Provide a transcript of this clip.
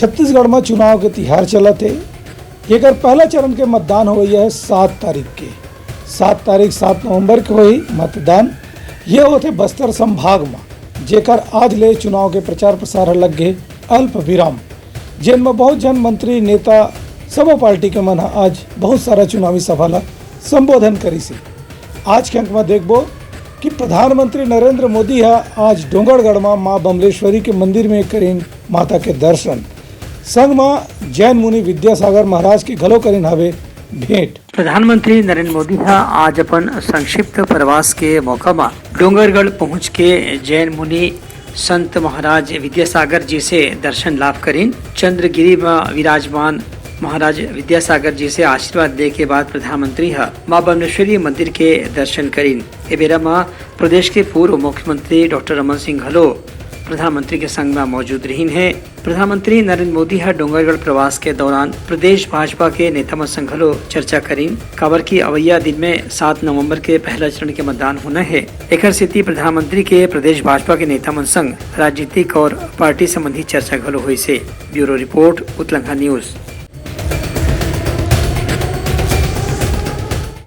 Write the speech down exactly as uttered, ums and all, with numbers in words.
छत्तीसगढ़ म चुनाव के तिहार चलत हे। एकर पहला चरण के मतदान होवइया हे सात तारीख के। सात तारीख, सात नवंबर के होही मतदान। ये होथे बस्तर संभाग म, जेकर आज ले चुनाव के प्रचार प्रसार ह लग गे अल्प विराम, जेन म बहुत झन मंत्री, नेता, सबो पार्टी के मन ह आज बहुत सारा चुनावी सभा ल संबोधन करिस हे। आज के अंक म देखबो कि प्रधानमंत्री नरेंद्र मोदी ह आज डोंगरगढ़ म मां बमलेश्वरी के मंदिर में करिन माता के दर्शन। संग म जैन मुनि विद्यासागर महाराज के घलो करिन हवे भेंट। प्रधानमंत्री नरेंद्र मोदी ह आज अपन संक्षिप्त प्रवास के मौका म डोंगरगढ़ पहुंच के जैन मुनि संत महाराज विद्यासागर जी से दर्शन लाभ करिन। चंद्रगिरी म विराजमान महाराज विद्यासागर जी से आशीर्वाद ले के बाद प्रधानमंत्री ह मां बमलेश्वरी मंदिर के दर्शन करिन। ए बेरा म प्रदेश के पूर्व मुख्यमंत्री डॉक्टर रमन सिंह घलो प्रधानमंत्री के संग म मौजूद रहिन हे। प्रधानमंत्री नरेंद्र मोदी ह डोंगरगढ़ प्रवास के दौरान प्रदेश भाजपा के नेता मन संग घलो चर्चा करिन, काबर कि अवइया दिन में सात नवंबर के पहला चरण के मतदान होना हे। एकर सेती प्रधानमंत्री के प्रदेश भाजपा के नेता मन संग राजनीतिक और पार्टी संबंधी चर्चा घलो होइस हे। ब्यूरो रिपोर्ट, उतलंघा न्यूज।